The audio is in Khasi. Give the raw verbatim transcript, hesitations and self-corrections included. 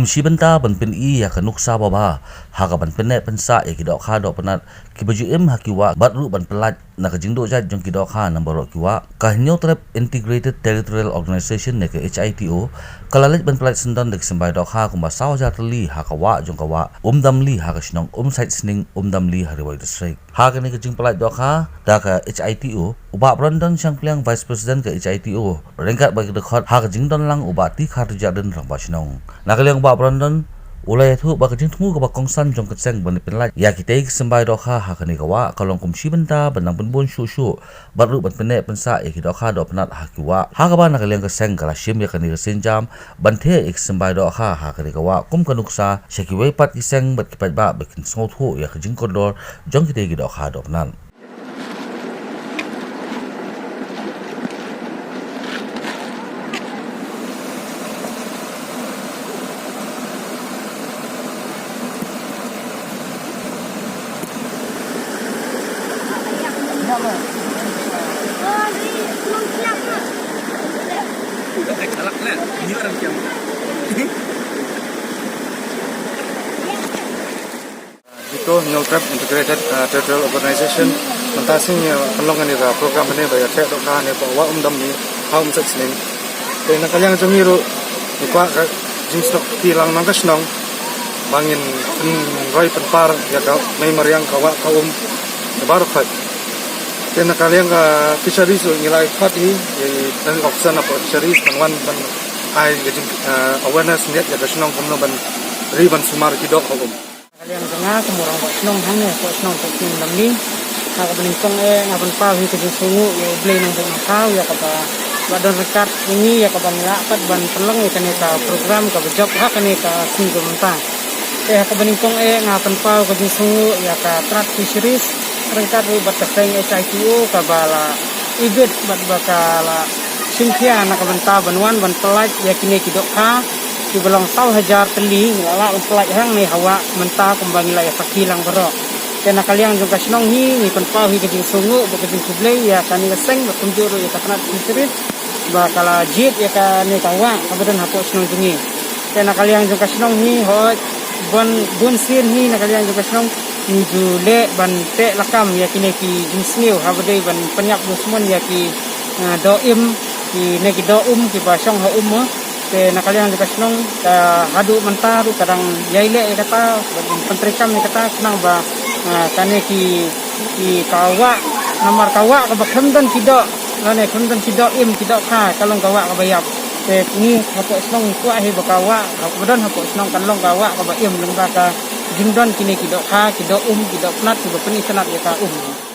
Kum shi bynta ban pyni ïa ka nuksa babha ha ka ban pynneh pynsah ïa ki dohkha dohpynat kiba ju im ha ki wah bad ruh ban pyllait na ka jingduh jait jong ki dohkha na baroh ki wah, ka Hynñiewtrep Integrated Territorial Organization ne ka H I T O ka la leit ban pyllait syndon da ki symbai dohkha kumba saw hajar tylli ha ka wah jong ka wah Umdamli ha ka shnong Umsaitsning, Umdamli ha Ri Bhoi District. Ha kane ka jingpyllait dohkha da ka H I T O, u Bah Brandon Shangpliang, Vice President ka H I T O, ryngkat bad ki dkhot ha ka jingdon lang u Bah T Khartijah Dynrang, Rangbah Shnong. Na ka liang u Bah Brandon u la ïathuh ba ka jingthmu kaba kongsan jong ka seng ban pyllait ïa kitei ki symbai dohkha ha kane ka wah ka long kum shi bynta ban nang pynbun shuh shuh bad ruh ban pynneh pynsah ïa ki dohkha dohpynat ha ki wah, ha kaba na ka liang ka seng ka la shim ïa kane ka sienjam ban thiah ïa ki symbai dohkha ha kane ka wah kum ka nuksa sha kiwei pat ki seng bad ki paidbah ba kin sngewthuh ïa ka jingkordor jong kitei ki dohkha dohpynat. Jito Hynñiewtrep Integrated, uh, Territorial Organization mynta sngi, uh, pynlong kane ka program ne ba ïa theh dohkha ne ba wah Umdamli ha Umsaitsning. Te na ka liang jong ngi ruh ngi kwah ka jingsnoh kti lang nang ka shnong ba ngin pynroi pynpar ïa ka mei mariang ka wah ka um ka baroh khoit. Te na ka liang ka fisheries ruh ngi la khot ïa i Planning Officer na ka fisheries ban wan ban ai ka jing, uh, awareness ne ïa ka shnong kumno ban ri ban sumar ki doh ka um. Ka liang jong nga kum u rangbah shnong hangne hapoh shnong Umsaitsning Umdamli. Ha kaba nyngkong eh nga pynpaw hi ka jingsngewnguh ïa U Blei Nongbuh Nongthaw ïa kaba la don ryngkat ïa ngi ïa kaba ngi lah pat ban pynlong ïa kane ka program kaba jop ha kane ka sngi kaba mynta. Te ha kaba nyngkong eh nga pynpaw ka jingsngewnguh ïa ka Tnat Fisheries ryngkat ruh bad ka seng H I T O kaba la ibit bad ba ka la shim khia na ka bynta ban wan ban pyllait ïa kine ki dohkha kiba long saw hajar tylli ngi la lah ban pyllait hangne ha wah mynta kumba ngi la ïa sakhi lang baroh. Te na ka liang jong ka shnong hi ngi pynpaw hi ka jingsngewnguh bad ka jingkhublei ïa kane ka seng bad kumjuh ruh ïa ka Tnat Fisheries ba ka la jied ïa kane ka wah kaba don hapoh shnong jong ngi. Te na ka liang jong ka shnong hi hooid bun bun sien hi na ka liang jong ka shnong ngi ju leh ban teh lakam ïa kine ki jingsniew haba dei ban pynïap dusmon ïa ki, ah, doh im, kine ki doh um kiba shong ha um mo. Te na ka liang jong ka shnong ka haduh mynta ruh ka dang ïai leh ïa kata, ban pyntreikam ïa kata khnang ba, ah, kane ki, ki ka wah, namar ka wah kaba khlem don ki doh lane khlem don ki doh im ki dohkha ka long ka wah kaba ïap. Te ngi hapoh shnong ngi kwah hi ba ka wah kaba don hapoh shnong kan long ka wah kaba im lyngba ka jingdon kine ki dohkha, ki doh um, ki doh pnat kiba pyni pnat ïa ka um.